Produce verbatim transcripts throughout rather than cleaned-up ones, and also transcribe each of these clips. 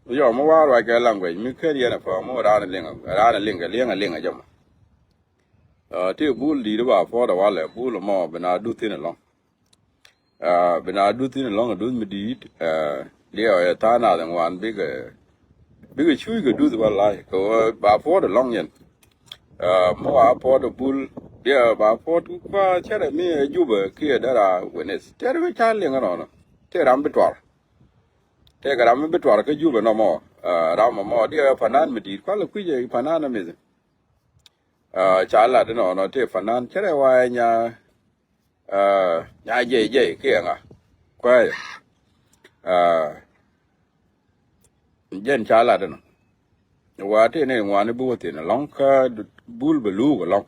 Yɔ, mi waar ruac kɛ language mi ker yɛn a pɔ mi raan liŋ, raan liŋ kɛ liŋ a liŋ a jɛ mɔ. Ti bul di̱i̱t ba puɔt a walɛ bul mɔ bi na duth thin alɔŋ. Bi na duth thin alɔŋ a duth mi di̱i̱t. Diɛ ɛ tha̱a̱ŋ nath ŋuan bikɛ bikɛ cuc kɛ duth ba la̱c kɛ ba puɔt alɔŋ yɛn. Mi wa puɔt a bul diɛ ba puɔt kua cɛrɛ mi ɛ Jubɛ kiɛ dara witness tɛr mi ca liŋ rɔnɔ. Tɛ ram bi tuar. Tɛ kɛ ram mi bi tuar kä Jubɛ nɔmɔ. Ram mɔ diɛ panan mi di̱i̱t kualɛ kui̱c ɛ panan mi. Ca lat inɔnɔ ti fanan cɛ rɛ wa nya. Nya jɛ jɛ kiɛ ŋa kuɛ. Jɛn ca lat inɔ wa ti ni ŋuani bi wä thin alɔŋ kä bul bɛ luuk alɔŋ.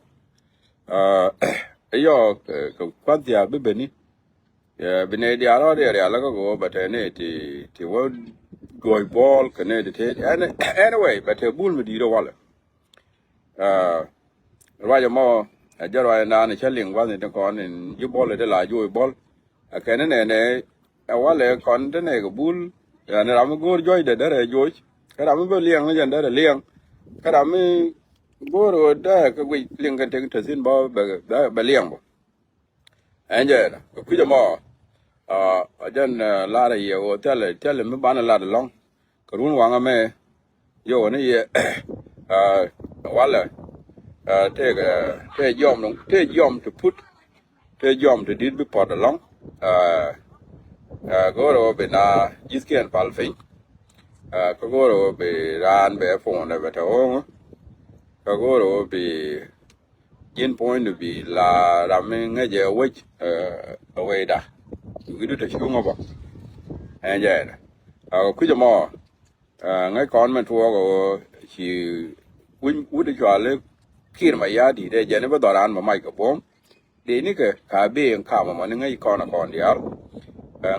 Iyɔ kɛ kuath thia bi beni. Bi nɛ diaal rɔ diɛ rial kä kɛ wä bɛ tɛ ni ti ti wä juɔc bɔɔl kɛ ni ti ti. Anyway bɛ tɛ bul mi di̱i̱t walɛ. Ruac ɛmɔ ɛ jɛ ruac ɛnan cä liŋ gua̱thni ti kɔn in ji̱ bɔl ɛ ti la juɔc bɔl. Ɛ kɛn inɛnɛ ɛ walɛ kɔn ti nɛ kɛ bul. Yani ram mi go̱o̱r juɔcdɛ derɛ juɔc kä ram mi bä liɛŋ ni jɛn derɛ liɛŋ. Kä ram mi go̱o̱r ɣöö dee kɛ guic liŋ kɛ tiŋ te thi̱n bä bɛ liɛŋ bä. Ɛn jɛ kɛ kui̱c ɛmɔ. A jɛn lar a yiɛ ɣöö thilɛ thilɛ mi banɛ lat ɛlɔ̱ŋ. Kɛ run waŋä mɛ yio̱w ni yɛ walɛ. Tëë jiɔm tëë jiɔm ti put tëë jiɔm ti di̱t bi pɔt ɛlɔ̱ŋ. Kɛ ɣöö rɛ wä bi na ji̱thkiɛn pal piny. Kɛ ɣöö rɛ wä bi raan bɛ puɔ̱nɛ bɛ te ɣööŋä. Kɛ ɣöö rɛ wä bi ji̱n puɔ̱nydu bi la ram mi ŋäcɛ wec. Ɛ wecda wi̱cdu te cuŋä bä. Ɛn jɛ ɛnɛ a kui̱c ɛmɔ. Ŋäc kɔn mɛn tuɔɔk ɛ ɣöö ci wi̱ny wut i̱ cuali ki̱r ma ya̱a̱ di̱t ɛ jɛn i̱ bä dhɔran ma mac kɛ buɔ̱m. Dee nikɛ ka ben kam ɛmɔ ni ŋäc kɔn ɛ kɔn diaal.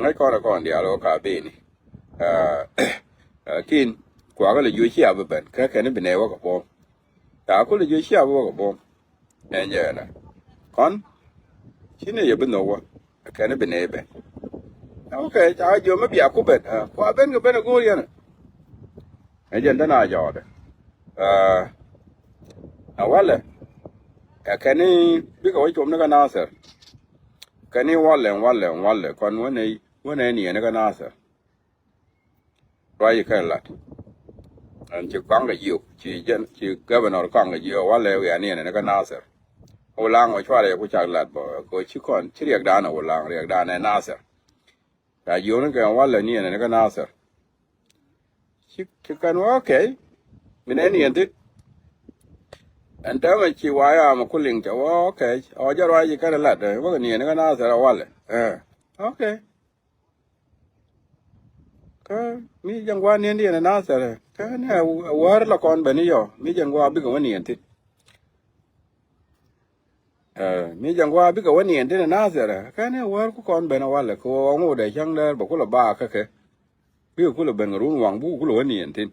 Ŋäc kɔn ɛ kɔn diaal ɣöö ka beni. Kin kuakä lɛ jiö cia bi ben kä kɛn i̱ bi nɛy wä kɛ buɔ̱m. Ca kulɛ jiö cia bi wä kɛ buɔ̱m. Ɛn jɛ ɛnɛ kɔn ci ni yɛ bi nhök wä kɛn bi nɛy ben. Ok ca jiö mi bia ku ben kua ben kɛ ben a go̱o̱r yɛn. Ɛ jɛn dɛn a jɔɔdɛ. A walɛ ɛ kɛn bikɛ wä com ni kä Nathir. Kɛn walɛ walɛ walɛ kɔn wä nɛ wä nɛ niɛn ni kä Nathir. Ruac kɛ lat. Ɛn ci kɔaŋ kɛ jiök ci jɛn ci governor kɔaŋ kɛ jiök walɛ wiaa niɛn ni kä Nathir. Wulaŋ wä cuarɛ ku cak lat bä kɛ ci kɔn ci riɛkdan wulaŋ riɛkdan ɛ Nathir. Ca jiök ni kɛ walɛ niɛn ni kä Nathir. Ci ci kɛn wä okay. Min ɛ niɛn thi̱n. Ɛn täämɛ ci wayam ku liŋ cɛ wä okay. Ɔ jɛ ruac ci kɛn lat wä kɛ niɛn ni kä Nathir ɛ walɛ. Okay. Kä mi jɛn gua̱a̱r niɛn diɛn ɛ Nathir kä ni ɛ wäär la kɔn ben i̱ yɔ mi jɛn gua̱a̱r bikɛ wä niɛn thi̱n. Mi jɛn gua̱a̱r bikɛ wä niɛn thi̱n ɛ Nathir kä ni ɛ wäär ku kɔn ben ɛ walɛ kɛ ɣöö ŋot ɛ cäŋ däär bɛ kulɛ baak kä kɛ. Bikɛ kulɛ ben kɛ run waŋ bukɛ kulɛ wä niɛn thi̱n.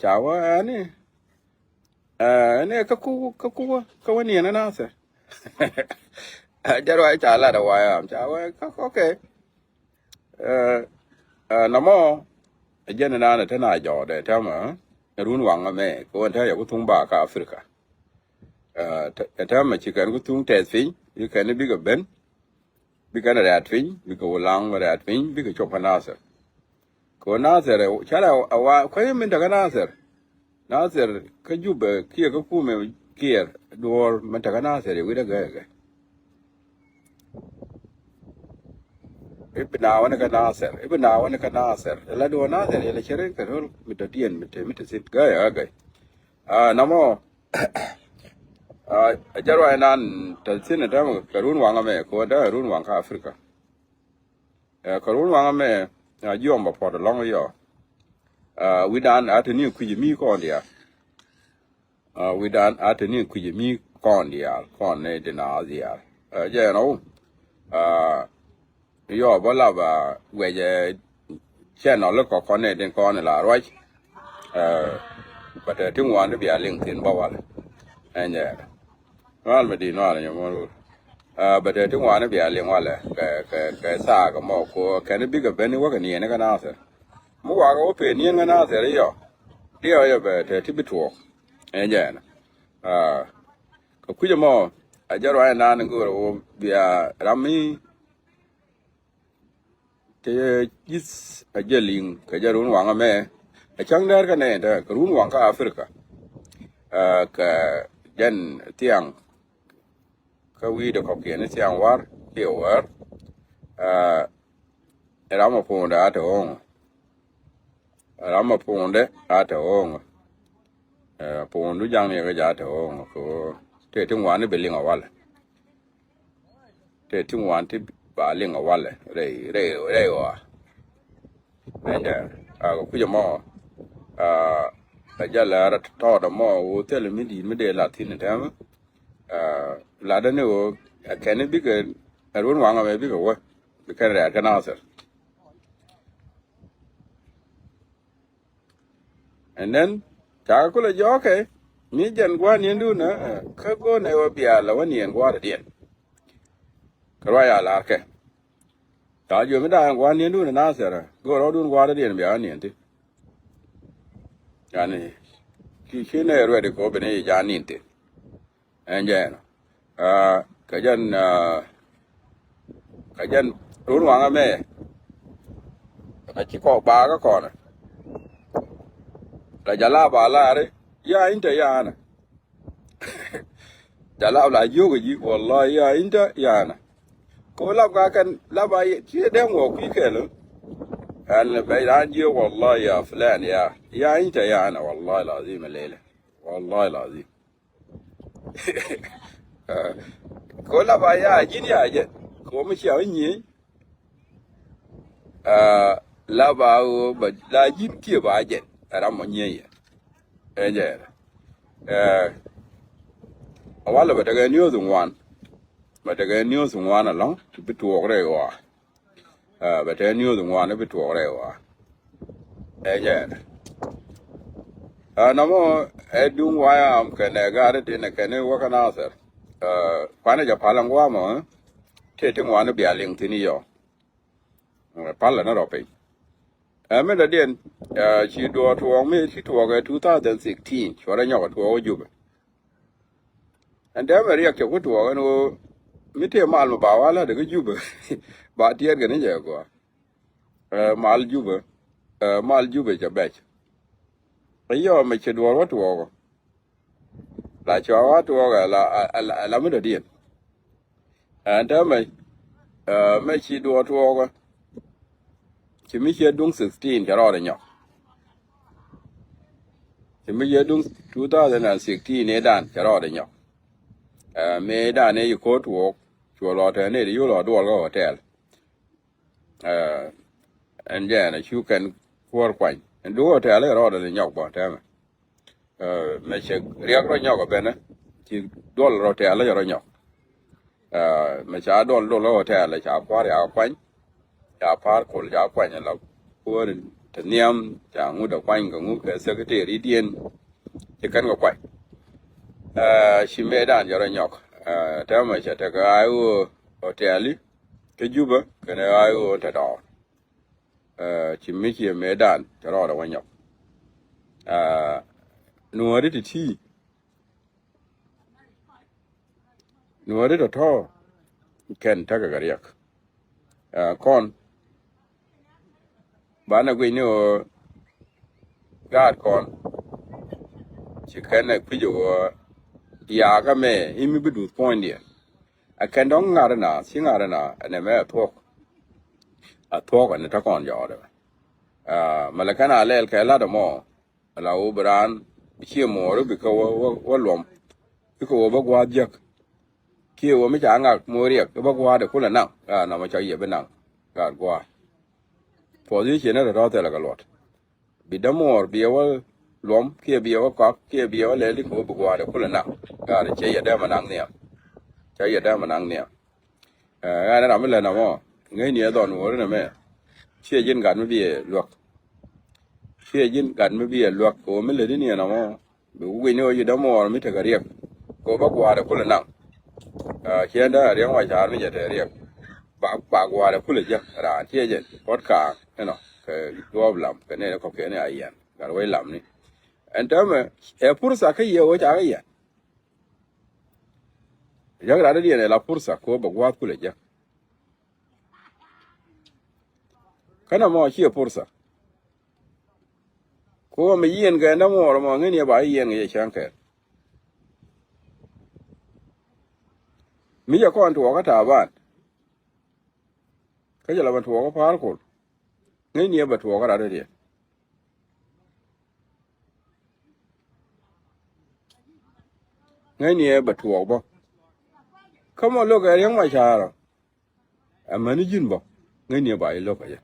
Ca wä ɛni ɛni kä ku kä ku kä wä niɛn ɛ Nathir. Jɛ ruac ca lat ɛ wayam ca wä kä okay. Namɔ ɛ jɛn ɛ nanɛ te na jɔɔdɛ tɛmɛ run waŋ ɛmɛ kɛ wä tɛ yɛ ku thuŋ ba kä Africa. Ɛ tɛmɛ ci kɛn ku thuŋ tɛth piny ci kɛn bikɛ ben. Bikɛ ni rɛ̈t piny bikɛ wulaŋ rɛ̈t piny bikɛ cop kä Nathir. Kɛ wä Nathir carɛ a wa kuäc min tekä Nathir. Nathir kä Jubɛ kiɛ kä kumɛ kiɛɛr duɔ̱ɔ̱r min tekä Nathir i̱ wi̱cdä gɛɛkɛ. I̱ bi naawä ni kä Nathir i̱ bi naawä ni kä Nathir ila duɔ̱ɔ̱r Nathir ila cɛ rin kɛ ro̱l mi dɔ̱diɛn mi te mi te thi̱n gɛɛkɛ gɛɛkɛ. Namɔ a jɛ ruac nan te thi̱n ɛ tɛmɛ kɛ run waŋ ɛmɛ kɛ wä dee run waŋ kä Africa. Ɛ kɛ run waŋ ɛmɛ a jiɔm bɛ puɔt ɛlɔ̱ŋ yɔ. Wi̱dan a te ni kui̱c mi kɔn diaal. Wi̱dan a te ni kui̱c mi kɔn diaal kɔn ni di na diaal. Jɛ ɛn ɔ yɔ bä lap a guɛcɛ channel kɔ kɔn ni din kɔn la ruac. Bɛ te ti ŋuan ni bia liŋ thin bä wal. Ɛn jɛ nual mi di nual nyɛ mɔ rur. Bɛ te ti ŋuan ni bia liŋ walɛ kɛ kɛ kɛ thaak mɔ ko kɛn bikɛ ben ni wäkɛ niɛn ni kä Nathir. mi wakä wä pen yien kä Nathir yɔ. Diɛ wä yɛ bɛ te ti bi tuɔɔk. Ɛn jɛ ɛn. Kɛ kui̱c ɛmɔ a jɛ ruac ɛn naan in go̱o̱rɛ wä bia ram mi Kɛ ji̱th a jɛ liŋ kɛ jɛ run waŋ ɛmɛ. Ɛ cäŋ dɛr kä nɛy te kɛ run waŋ kä Africa. Kɛ jɛn thiaŋ kä wi̱i̱dɛ kɔ̱kiɛn ni thiaŋ war kiɛ wäär. Ram a puundɛ a te ɣɔ̱ŋ. Ram a puundɛ a te ɣɔ̱ŋ. Puundu jaŋ ni kɛ jɛ a te ɣɔ̱ŋ kɛ ɣöö te ti ŋuani bi liŋ a walɛ. Te ti ŋuan ti ba liŋ a walɛ rɛy rɛy rɛy ɣɔa. Ɛnjɛ a kɛ kui̱c ɛmɔ. A jɛ lɛr tɔɔt ɛmɔ wä thil mi di̱i̱t mi dee lath thi̱n tɛmɛ. Latdä ni ɣöö ɛ kɛn bikɛ ɛ ruun waŋ ɛmɛ bikɛ wä bi kɛn rɛɛt kä Nathir. And then ca kulɛ jɔɔkɛ mi jɛn gua̱a̱r niɛn dun ɛ kä go̱o̱n ɛ wä bial ɛ wä niɛn gua̱a̱r diɛn. Kɛ ruac a lar kɛ ca jiö mi da̱a̱n gua̱a̱r niɛn dun ɛ Nathir ɛ go̱o̱r ɛ wä dun gua̱a̱r diɛn bia wä niɛn ti. Yani ci ci nɛ ruɛt ikɔ bi ni yi ja niɛn ti. Ɛn jɛ ɛnɔ kɛ jɛn kɛ jɛn run waŋä mɛ. Kɛ ci kɔk bakä kɔnɛ la jɛ lap a lari ya in te yanɛ. Jɛ lap la jiök ji̱ wallahi ya in te yanɛ. Ko lap ka kɛn lap a ci dɛŋ wä kui̱ kɛl. Ɛn bɛ ran jiök wallahi ya filan ya ya in te yanɛ wallahi lazim lele wallahi lazim. Ko la ba ya ji̱n ya jɛ ko mi cia wä nyiey. La ba wä ba la ji̱n kiɛ ba jɛ ram mɔ nyiey yɛ. Ɛ jɛ a walɛ bɛ tekɛ niöth ŋuan. Bɛ tekɛ niöth ŋuan alɔŋ ti bi tuɔɔk rɛy ɣɔaa. Bɛ tɛ niöth ŋuan bi tuɔɔk rɛy wa. Ɛ jɛ ɛn a namɔ ɛ duŋ wayam kɛnɛ gari tin kɛn wä kä Nathir. Kuanɛ jɛ pal ɛn guamɔ tëë ti ŋuan bia liŋ thin yɔ. Pal ɛn rɔ piny. Ɛ mi dɔ̱diɛn ci duɔɔk tuɔɔk mi ci tuɔɔk ɛ two thousand sixteen cuɔrɛ nyɔk ɛ tuɔɔk ɛ Jubɛ. Ɛn dee mɛ riɛk cɛ ku tuɔɔk ɛn ɣöö mi tëë mal mi ba wal lat kä Jubɛ ba tiɛɛt kɛ ni jɛ gɔaa. Mal Jubɛ mal Jubɛ cɛ bɛc. Ɛ yɔ mɛ cɛ duɔɔr wä tuɔɔk. La cua wä tuɔɔk ɛ la mi dɔ̱diɛn. Ɛn täämɛ mɛ ci duɔɔk tuɔɔkä. Ci mi ciɛ duŋ sixteen cɛ rɔɔdɛ nyɔk. Ci mi ciɛ duŋ two thousand and sixteen ëëdan cɛ rɔɔdɛ nyɔk. Mëëdan ëë ci ko̱o̱t tuɔɔk cuɔ lɔ tɛn ëë di yol lɔ duɔl kä hotel. Ɛn jɛ ɛn a cu kɛn kuäär kuany ɛn duŋ hotel ëë rɔɔdɛ nyɔk bä täämɛ. Mɛ cɛ riɛk rɔ nyɔk ɛ benɛ ci duɔl rɔ tɛ̈ɛ̈l rɔ nyɔk. Mɛ ca duɔl duɔl rɔ tɛ̈ɛ̈l ca kua̱r ya kuany. Ca pa̱a̱r kol ca kuany la kuäär te nhiam ca ŋut ɛ kuany kɛ ŋut kɛ secretary diɛn. Ci kɛn kɛ kuany. Ci mëëdan jɛ rɔ nyɔk. Tɛmɛ cɛ tekɛ I O hotel i̱ kä Jubä kɛnɛ I O te dɔɔr. Ci mi ci mëëdan cɛ rɔɔdɛ wä nyɔk. Nuɔ̱ɔ̱ri ti ti nuɔ̱ɔ̱ri tɔ̱tɔ̱ kɛn tekɛ kɛ riɛk. Kɔn banɛ guic ni ɣöö gaat kɔn ci kɛn ɛ kui̱c ɣöö yakä mɛ i̱ mi bi duth puɔ̱nydiɛn. Ɛ kɛn dɔ̱ŋ ŋa̱r ina ci ŋa̱r ina ɛn ɛmɛ ɛ thuɔ̱k. Ɛ thuɔ̱k ɛn ɛ te kɔn jɔɔdɛ mɛ. Mɛ lɛ kɛn a lɛl kɛ la̱t ɛmɔ. Ala wä bi raan ciɛ muɔɔr bikɛ wä wä luɔm. Bikɛ wä bä gua̱a̱th jiäk. Kiɛ wä mi ca ŋak muɔɔr riɛk bä gua̱a̱th ɛ kulɛ naŋ. Aa namɔ ca yɛ bi naŋ. Gaat gua̱a̱th. Position ni tɔ̱tɔ̱ thilɛ kɛ luɔt. Bi dämuɔɔr bi yɛ wä luɔm kiɛ bi yɛ wä kɔak kiɛ bi yɛ wä lɛl bikɛ wä bi gua̱a̱th ɛ kulɛ naŋ. Gaat cɛ yɛ dɛmɛ naŋ nhiam. Cɛ yɛ dɛmɛ naŋ nhiam. Ɣän ram mi lät nɔmɔ ŋäcni ɛ dhɔn wä ri nɛmɛ. Ciɛ ji̱n gat mi bi ɛ luäk. Ciɛ ji̱n gat mi bi ɛ luäk kɛ wä mi lätni ɛ nɔmɔ. Bi wä guic ni ɣöö ci dämuɔɔr mi tekɛ riɛk kɛ wä bä gua̱a̱r ɛ kulɛ naŋ. Ciɛ däär riɛk wa ca̱a̱r mi cɛ te riɛk. Ba ba gua̱a̱r ɛ kulɛ jek raan ciɛ jɛn puɔ̱t kaaŋ inɔ. kɛ duɔɔp lam kɛ nɛy kɔ̱kiɛn a yian gat wec lamni. Ɛn täämɛ ɛ pursa kä yɛ wec a kä yian. Jäk rat diɛn ɛ la pursa ko bɛ gua̱a̱th kulɛ jäk. Kä nɔmɔ ciɛ pursa. Ko mi yiɛn kɛ nɔmɔ rɔ mɔ ŋäni ɛ ba yiɛn kɛ yɛ cäŋ kɛɛl. Mi jɛ kɔn tuɔɔkä Taban. Kä jɛ la bɛ tuɔɔkä Pa̱a̱r Kol. Ŋäni ɛ bɛ tuɔɔkä rat diɛn. Ŋäcni ɛ bɛ tuɔɔk bä. Kä mɔ lo̱k ɛ Riɛk Macar ɔ. Amäni ji̱n bä ŋäcni ɛ ba ji̱ lo̱k ɛ jɛ.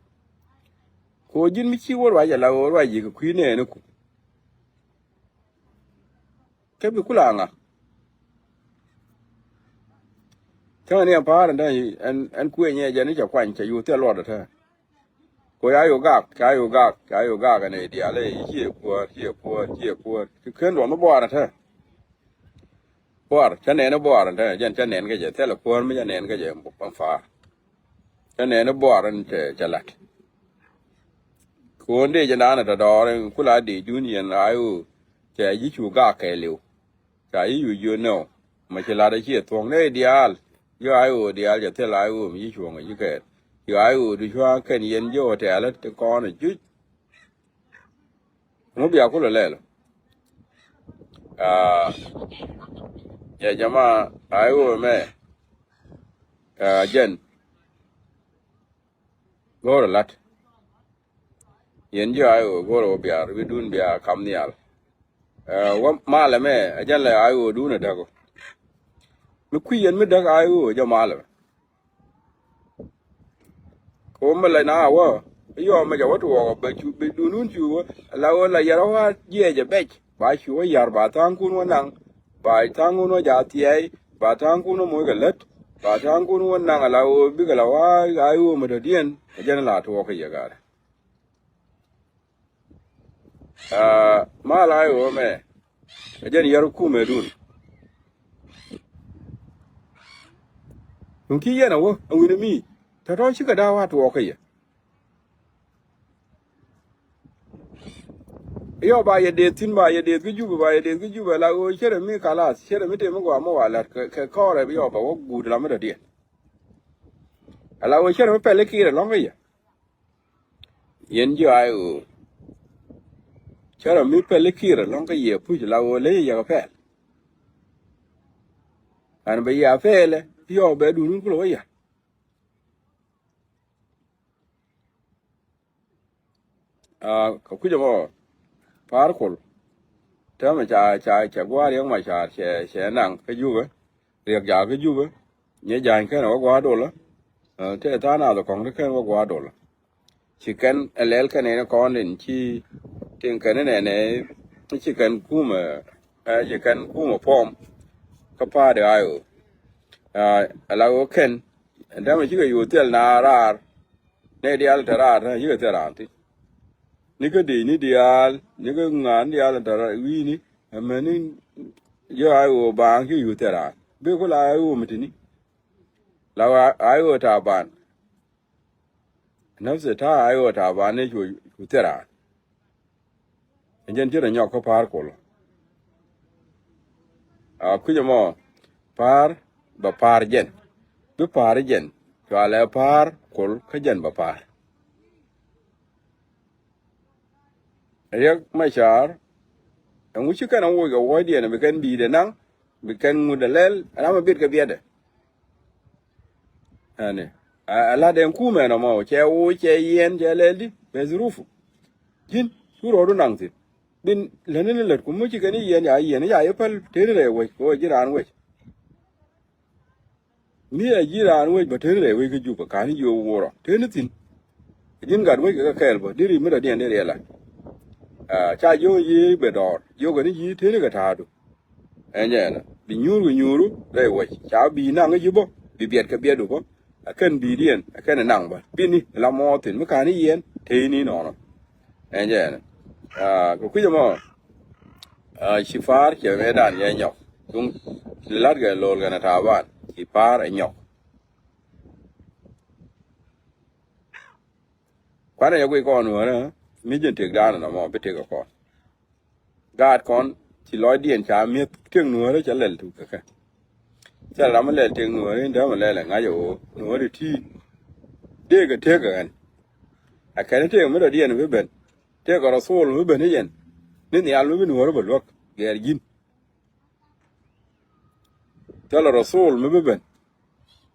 Ko ji̱n mi ci wä ruac ala ɣöö ruac ji̱ kɛ kui̱ nɛɛni ku. Kä bi kula ŋa. Cäŋɛ ni ɛn pa̱a̱r ɛn te ɛn kuëë nyɛ jɛ ni cɛ kuany cɛ yuth thil luɔt ɛ te. Ko ya yo gak, ca yo gak, ca yo gak ɛn ɛ diaal ɛ ciɛ kuäär, ciɛ kuäär, ciɛ kuäär. Ci ken luɔth mi buaar ɛ te. Buaar, cä nɛn i̱ buaar ɛn te, jɛn cä nɛn kä jɛ, thilɛ kuäär mi cä nɛn kä jɛ ɛn pa̱a̱r. Cä nɛn i̱ buaar ɛn cɛ, cɛ la̱t. Ko̱o̱n dee jɛ naan ɛ tɔ dɔɔr ɛn kula dee dun yɛn a yo, cɛ ji̱ cu gak kɛɛliw. Ca ji̱ yuc jiö nɛw mɛ ci lat a ciɛ thuɔ̱ŋ nɛy diaal. Jiö a ɣöö diaal cɛ thil a ɣöö mi ci cuɔ̱ŋ a ji̱ kɛɛl. Jiö a ɣöö ti cua̱a̱ŋ kɛn yɛn jiö hotel ti kɔn a juc. Ŋu bia kulɛ lɛl. Aa, ya jama a ɣöö mɛ. Aa, jɛn go̱o̱r lat. Yɛn ji̱ a ɣöö go̱o̱r wä bia ribidun bia kam nhial. Ɛ, wä malɛ mɛ a jɛn lɛ a ɣöö dun a däk ɔ. Mi kui̱ yɛn mi däk a ɣöö jɛ malɛ mɛ. Kɛ wä mi lɛ na wä yɔɔ mɛ jɛ wä tuɔɔk bɛ cu bi dun wun cu wä la ɣöö la yɛr wä jiɛc ɛ bɛc. Ba cu wä yar ba tha̱a̱ŋkun wä naŋ. Ba tha̱a̱ŋkun wä ja thiɛɛy. Ba tha̱a̱ŋkun wä moc kɛ lät. Ba tha̱a̱ŋkun wä naŋ ala ɣöö bikɛ la wa̱a̱ ɣa̱a̱c ɣöö mi dɔ̱diɛn. Ɛ jɛn la tuɔɔk kɛ yɛ ga̱a̱rɛ. Aa, mal a ɣöö mɛ ɛ jɛn yar kumɛ dun. Duŋ ki yɛn a wä a wi̱n mi tɔ̱tɔ̱ cikɛ da̱a̱ wa̱a̱ tuɔɔk kɛ yɛ. Yɔ ba yɛ deeth thi̱n ba yɛ deeth kä Jubɛ ba yɛ deeth kä Jubɛ la ɣöö cärɛ mi kalath cärɛ mi tëë mi gɔaa mi wa la̱t kɛ kɔrɛ bi yɔ bɛ wä guut la mi dɔ̱diɛn. Ala ɣöö cärɛ mi pɛl i̱ ki̱i̱r ɛlɔ̱ŋ kä yɛ. Yɛn ji̱ a ɣöö cärɛ mi pɛl i̱ ki̱i̱r ɛlɔ̱ŋ kä yɛ puc la ɣöö ley yɛ kɛ pɛl. Ɛn bɛ yɛ a pɛlɛ yɔ bɛ duun kulɛ wä yɛ. Aa, kɛ kui̱c ɛmɔ Pa̱a̱r Kol. Täämɛ ca ca ca gua̱a̱r Riɛk Macar cɛ cɛ naŋ kä Jubɛ. Riɛk jaak kä Jubɛ. Nyɛ ja̱a̱ny kɛn wä gua̱a̱r dolä. Aa, tëë tha̱a̱ŋ nath kɔ̱ŋ ti kɛn wä gua̱a̱r dolä. Ci kɛn ɛ lɛl kɛn in kɔn in ci tin kɛn in ɛnɛ ci kɛn kumɛ ɛ ci kɛn kumɛ pɔm. Kä pa̱a̱r di a ɣöö aa ala ɣöö kɛn ɛn täämɛ cikɛ yo̱o̱ thil na raar. Nɛ diaal te raar te yikɛ thil raan thi̱n. Ni kä dec ni diaal ni kä ŋa̱a̱n diaal te raar wi̱i̱ni. Ɛmɛni ji̱ a ɣöö baaŋ ci yuth thil raan bi ku la a ɣöö mi ti̱ni. La a ɣöö Taban. Nafsi ta a ɣöö Taban ni cu cu thil raan. Ɛ jɛn ci rɔ nyɔk kä Pa̱a̱r Kol. A kui̱c ɛmɔ Pa̱a̱r bɛ pa̱a̱r jɛn bi pa̱a̱r jɛn. Cua lɛ Pa̱a̱r Kol kä jɛn bɛ pa̱a̱r. Riɛk Macar ɛŋu ci kɛn a woc kɛ wuɔ̱cdiɛn bi kɛn bi̱i̱dɛ naŋ bi kɛn ŋut ɛ lɛl ram ɛ biɛt kɛ biɛtdɛ. Ɛnɛ a lat ɛn kumɛ nɔmɔ cɛ woc cɛ yiɛn cɛ lɛl di bɛ zurufu. Ji̱n cu rɔɔdu naŋ thi̱n. Bin lätni ni lät ku muc ci kɛn i̱ yɛn ca yiɛn i̱ ca i̱ päl tëëni rɛy wec kɛ ɣöö ji̱ raan wec. Mi ɛ ji̱ raan wec bä tëëni rɛy wec kä Jubɛ ka̱n i̱ yio̱w wuɔrɔ tëëni thi̱n. Ji̱n gat wec kɛ kɛ kɛɛl bä diri mi dɔ̱diɛn dee riɛl a. Ca jiöŋ yiëë bɛ dɔɔr jiökɛ ni yiëë tëëni kɛ ta̱a̱du. Ɛn jɛ ɛnɔ bi nyuur kɛ nyuuru rɛy wec ca bi naŋ i̱ ji̱ bä bi biɛt kɛ biɛtdu bä. Ɛ kɛn bi̱i̱diɛn ɛ kɛn ɛ naŋ bä bini la mɔɔth thi̱n mi ka̱n i̱ yiɛn tëëni nɔnɔ. Ɛn jɛ ɛnɔ kɛ kui̱c ɛmɔ. Ci Pa̱a̱r cɛ mëëdan yɛ nyɔk cuŋ. Lat kɛ lo̱l kɛn ɛ Taban ci Pa̱a̱r ɛ nyɔk. Kuanɛ yɛ guic kɔn nuäärä mi jɛn tëkdan ɛnɔ mɔ bi tëk ɛ kɔn. Gaat kɔn ci lɔcdiɛn ca mi̱eth tëk nuäärä cɛ lɛl tuk kɛ kɛ. Thil ram mi lɛl tëk nuäärä in dämɛ lɛl ɛ ŋa̱c ɛ ɣöö nuäärä ti dee kɛ tëk ɛ ɣän. Ɛ kɛn tëk mi dɔ̱diɛn bi ben. Tëëkɛ rɔ thol mi ben i̱ yɛn ni nhial mi bi nuɔ̱ɔ̱ri bɛ luäk gɛɛr ji̱n. Thilɛ rɔ thol mi bi ben.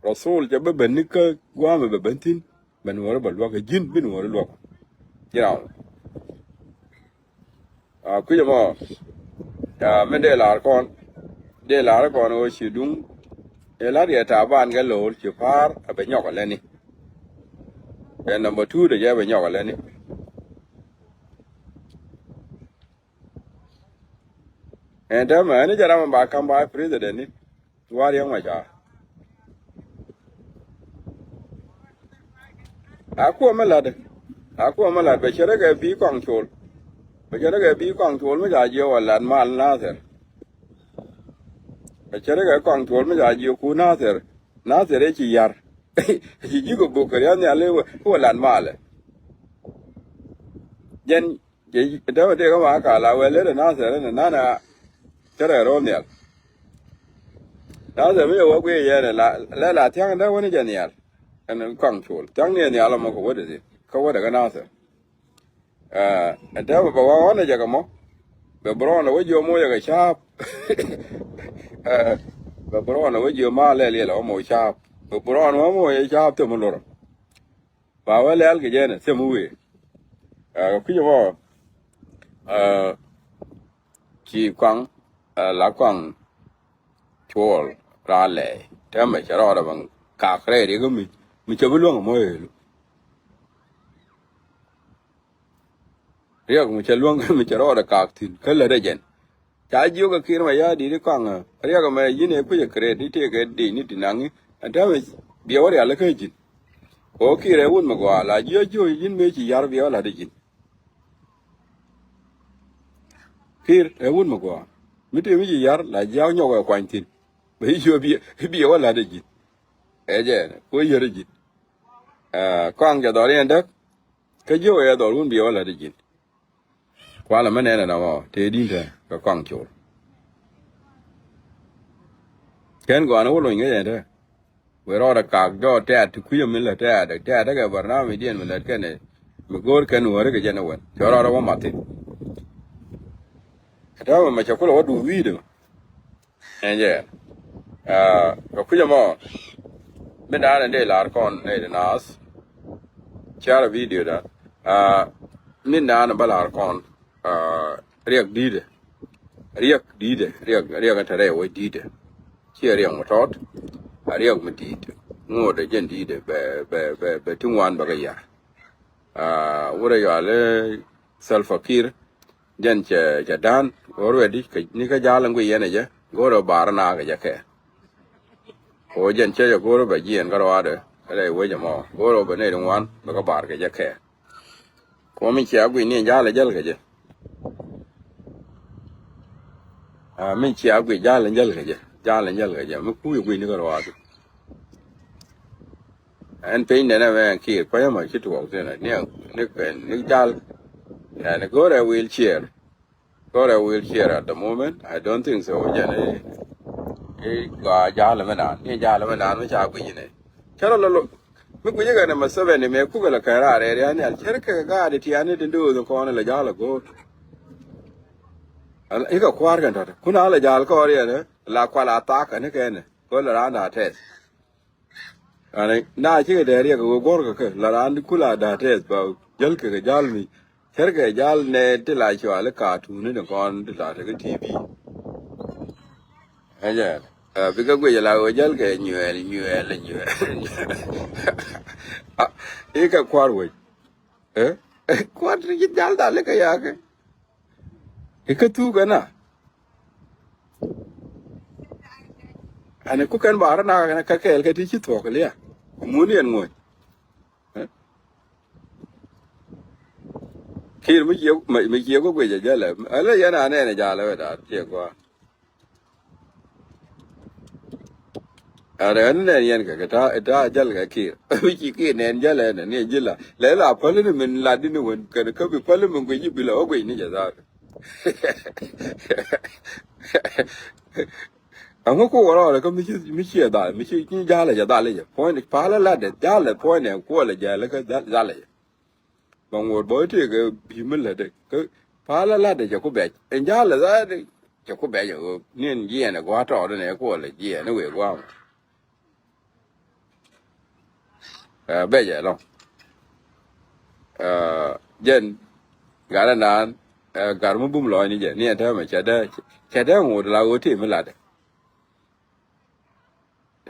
Rɔ thol cɛ bi ben ni kä gua̱a̱mɛ bɛ ben thi̱n bɛ nuɔ̱ɔ̱ri bɛ luäk ɛ ji̱n bi nuɔ̱ɔ̱ri luäk. Ji̱n ram. A kui̱c ɛmɔ. A mi dee lar kɔn dee lar kɔn ɣöö ci duŋ. Ɛ lar yɛ ta̱a̱ ban kɛ lo̱o̱r ci pa̱a̱r a bɛ nyɔk ɛ lɛni. Ɛ namba tu dee jɛ bɛ nyɔk ɛ lɛni. Ɛn täämɛ ɛn jɛ ram ba kam ba president ni. War yɛn ma ca. A kuɔ mi lat. A kuɔ mi lat bɛ cɛ rɛ kɛ bi kɔŋ col. Bɛ cɛ rɛ kɛ bi kɔŋ col mi ca jiɛ wä lat mal Nathir. Bɛ cɛ rɛ kɛ kɔŋ col mi ca jiɛ ku Nathir. Nathir ɛ ci yar. Ci ji̱ kɛ buk kɛ riath nhial i̱ wä lat malɛ. Jɛn Dee wä dee kä ma ka la wee lere Nathir ni nana. Cä rɛ ro̱o̱l nhial. Nathir mi yɛ wä guiy yɛn la lɛ la thia̱ŋ dee wä ni jɛ nhial. Ɛn kɔaŋ col thia̱ŋ ni nhial ɔmɔ kɛ wä dee dhi kä wä dee kä Nathir. Ɛn tɛmɛ bɛ wä ɣɔn ni jɛ kɛ mɔ. Bɛ bi rɔɔn ɛ wä jiö moc ɛ kɛ ca̱a̱p. Bɛ bi rɔɔn ɛ wä jiö ma lɛl yɛl ɛ wä moc ca̱a̱p. Bɛ bi rɔɔn wä moc ɛ ca̱a̱p thim mi lorä. Ba wä lɛl kɛ jɛn ɛ thim mi wëë. Ɛ kɛ kui̱c ɛmɔ. Ɛ ci kɔaŋ ɛ la kɔaŋ cuɔl raa lɛɛy tɛmɛ cɛ rɔɔdɛ bɛ kak rɛy riɛk mi mi cɛ bi luäŋ ɛmɔ ëëlu. Riɛk mi cɛ luäŋ mi cɛ rɔɔdɛ kak thi̱n kä lätdɛ jɛn. Ca jiök ɛ Kiir Mayardit i̱ kɔaŋ ɛ riɛk ɛmɛ yi̱n ɛ kui̱c ɛ kret i̱ tëëkɛ dec ni ti naŋ i̱ ɛn täämɛ biɛ wä rial ikä ji̱n. Kɛ ɣöö Kiir ɛ wut mi gɔaa la jiök jiök yi̱n mëë ci ya̱r biɛ wä la̱t i̱ ji̱n. Kiir ɛ wut mi gɔaa mi tëë mi ci ya̱r la jiaak nyɔk ɛ kuany thi̱n. Bɛ i̱ jiök biɛ i̱ biɛ wä la̱t i̱ ji̱n. Ɛ jɛ kuɛ yär i̱ ji̱n. Ɛ kɔaŋ jɛ dhɔr yɛn däk. Kä jiök ɛ dhɔr wun biɛ wä la̱t i̱ ji̱n. Kualɛ mi nɛn ɛn ɛmɔ tëë di̱n te kɛ kɔaŋ col. Kɛn gɔaa ni wä lony ŋäc ɛn te. Wëë rɔɔdɛ kak jɔɔk tɛ̈t ti kui̱c ɛmɛ lät tɛ̈t tɛ̈t tekɛ barnamij diɛn mi lät kɛnɛ mi go̱o̱r kɛn wäri kɛ jɛn ɛ wɛn cɛ rɔɔdɛ wä mat thi̱n. Ɛ täämɛ mɛ cɛ kulɛ wä duŋ wi̱i̱dɛ. Ɛn jɛ kɛ kui̱c ɛmɔ. Min daanɛ dee lar kɔn nɛy ti naath. Share video dan. Min daanɛ bä lar kɔn riɛk di̱i̱dɛ. Riɛk di̱i̱dɛ riɛk riɛk ɛn te rɛy wec di̱i̱dɛ. Ciɛ riɛk mi tɔt. A riɛk mi di̱i̱dɛ ŋo̱o̱dɛ jɛn di̱i̱dɛ bɛ bɛ bɛ bɛ ti ŋuan bɛ kɛ yar. Wurɛ yual i̱ Salva Kiir. Jɛn cɛ cɛ da̱a̱n go̱o̱r wɛ di̱ ni kä ja̱a̱l in guiy yɛn ɛ jɛ go̱o̱r wɛ bar na kɛ jɛ kɛ. Ko jɛn cɛ jɛ go̱o̱r wɛ bɛ jiɛn kä ruaadɛ rɛy wec ɛmɔ go̱o̱r wɛ bɛ nɛy ti ŋuan bɛ kä bar kɛ jɛ kɛ. Ko min cia guiy ni ja̱a̱l ɛ jäl kɛ jɛ. Min cia guiy ja̱a̱l ɛ jäl kɛ jɛ ja̱a̱l ɛ jäl kɛ jɛ mi kuuc ɛ guiy ni kä ruaadɛ. Ɛn piny nɛn ɛmɛ ɛn Kiir kuäc ɛmɔ ci tuɔɔk thi̱n ɛ ni ni kɛn ni jal. Ɛn go̱rɛ wheelchair. Go̱rɛ wheelchair at the moment. I don't think so. Jɛn i̱ i̱ gɔaa jal ɛmɛ naan ni jal ɛmɛ naan mi ca guic inɛ. Cɛ rɔ lolo mi guic ikɛn ɛmɛ Museveni mëë kukɛ lɛ kɛn raar rɛɛr yan nhial cɛ rɔ kɛ gaat itiani ti ndo̱o̱th kɔn lɛ jal ɛ go̱o̱r. Ikɛ kua̱r kɛn tɔ̱tɔ̱ kun a lɛ jal kɔɔr yɛn ɛ la kual a thak kɛn ikɛn ɛ go̱o̱r lɛ raan da̱a̱ tɛth. Ani na cikɛ dee riɛk kɛ wee guɔ̱rkɛ kɛ la raan di kula da̱a̱ tɛth ba jäl kɛ kɛ ja̱l mi cärkɛ ja̱l nɛ ti la cuali kaatuni ni kɔn ti la tekɛ T V. Ɛjɛ bikɛ guic la wee jäl kɛ nyuɛɛl nyuɛɛl nyuɛɛl. Ikɛ kua̱r wec kua̱r ti ji̱ ja̱l dal ikɛ yakɛ. Ikä thuk ɛna. Ani kukɛn ba rɔ nak ɛn kä kɛɛl kɛ ti ci thuɔ̱k liya. Mun yɛn ŋuɔ̱c. Kiir mi cie mi cie ku guic a jälɛ. Ala yɛn a nɛn a jalɛ wɛ da̱a̱t cie gɔaa. Arɛ ni nɛn yɛn kɛ kɛ ta ta jal kɛ kir. Wici kir nɛn jal ɛn ni jila lɛ la päli ni min la di ni wen kɛ ni kä bi päli min guici bi la wä guic ni jɛ dha. Aŋu ku wä rɔɔdɛ kä mi ci mi ci ɛ dhal mi ci ci jal ɛ jɛ dhal ɛ jɛ puɔ̱ny palä lat dɛ jal ɛ puɔ̱ny nɛ kuɔl ɛ jɛ lɛ kä dhal ɛ jɛ. Bä ŋuɔ̱t bä tëëkɛ bi̱i̱ mi lätdɛ kä palä latdɛ cɛ ku bɛc ɛn ja̱a̱lɛ dha̱a̱dɛ cɛ ku bɛc ɛ ɣöö niɛn jiɛɛn ɛ gua̱a̱r tɔɔdɛ nɛ kuɔlɛ jiɛɛn ɛ wëë gua̱a̱r mɔ. Ɛ bɛc ɛ lɔŋ. Ɛ jɛn gat ɛ naan ɛ gat mi bum lɔɔcni jɛ niɛn täämɛ cɛ dee cɛ dee ŋuɔ̱t la ɣöö tëë mi latdɛ.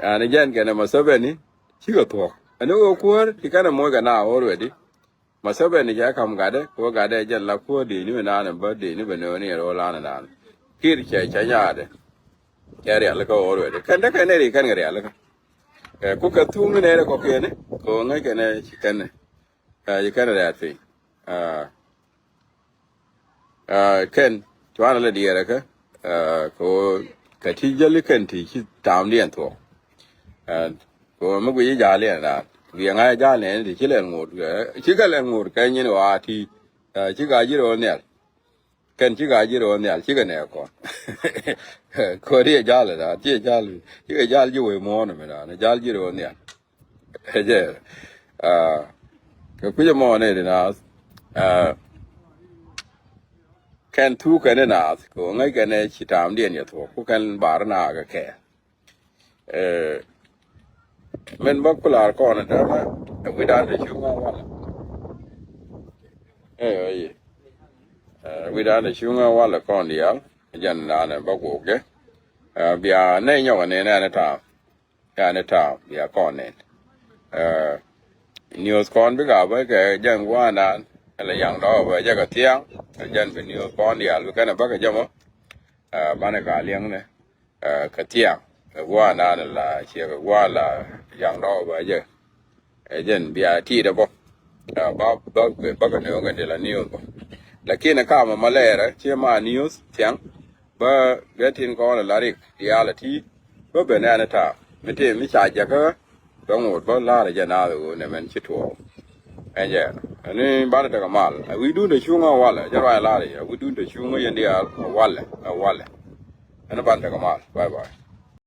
Ani jɛn kɛnɛ Museveni cikɛ thuɔ̱k. Ani ɣöö kuäär ti kɛnɛ moc kɛ na already. Museveni cɛ kam gatdɛ kɛ ɣöö gatdɛ jɛn la kuäär dee ni mi naan bä dee ni bɛ nööni rɔ lan naan. Kir cɛ cɛ nyaadɛ. Cɛ rialikä already kɛn dä kɛn ri kɛn kɛ rialikä. Ɛ ku kɛ thuŋ ni nɛɛrɛ kɔkiɛni kɛ ɣöö ŋäc kɛnɛ ci kɛnɛ. Ɛ ci kɛnɛ rɛɛt piny. Ɛ Aa, kɛn cuanɛ lɛ diɛɛrɛ kä aa, kɛ ɣöö kɛ ti jäli kɛn ti ci taamdiɛn thuɔ̱k. Aa, kɛ ɣöö mi guici ja̱a̱liɛn raan guiɛ ŋa̱c ja̱a̱l nɛɛni ti ci lɛl ŋot aa, ci kɛ lɛl ŋot kɛ nyin ɣɔaa ti aa, ci ka ji̱ ro̱o̱ nhial. Kɛn ci ka ji̱ ro̱o̱ nhial cikɛ nɛɛk kɔn. Kɛ ɣöö ti jɛ ja̱a̱l raan ci jɛ ja̱a̱l cikɛ ja̱a̱l ji̱ wec muɔ̱ɔ̱n mi raan ja̱a̱l ji̱ ro̱o̱ nhial. Ɛ jɛ aa, kɛ kui̱c ɛmɔ nɛ di naath aa, kɛn thuk kɛn di naath kɛ ɣöö ŋäc kɛn ɛ ci taamdiɛn yɛ thuɔ̱k ku kɛn bar naath kɛ kɛɛl. Ɛ min bä ku la̱r kɔn ɛ dämɛ ɛ wi̱dan te cuŋä walɛ. Ɛ ɣöö yi ɛ wi̱dan te cuŋä walɛ kɔn diaal. Jɛn naan ɛ bä guɔk jɛ ɛ bia nɛy nyɔk ɛ nɛn ɛn ɛ taam. Yani ta̱a̱ bia kɔn nen. Ɛ news kɔn bikɛ bä kɛ jɛn gua̱a̱nan. Ɛlɛ yaŋ dɔɔk bä jɛ kɛ thiaŋ. Ɛ jɛn bi news kɔn diaal bi kɛnɛ bä kɛ jɛ mɔ. Ɛ banɛ ka liɛŋnɛ ɛ kɛ thiaŋ. Kɛ gua̱a̱nan la ciɛ kɛ gua̱a̱ la yaŋ dɔɔk bä jɛ. Ɛ jɛn bia ti̱i̱t ɛ bä ɛ bä bä bä kɛ nööŋ kɛ dila news bä. Lakin ɛ kamɛ ma lɛɛrɛ ciɛ ma news thiaŋ. Bä bɛ tin kɔn la rik diaal a ti bä ben ɛn ta mi te mi ca jɛ kä bɛ ŋot bä lar jɛ na ɣöö nɛ mɛn ci tuɔɔk. Ɛn jɛ ni ban te kɛ mal a wi̱i̱ dun te cuŋä walɛ jɛ ruac lar jɛ wi̱i̱ dun te cuŋä yɛn diaal walɛ walɛ. Ɛn ban te kɛ mal bye bye.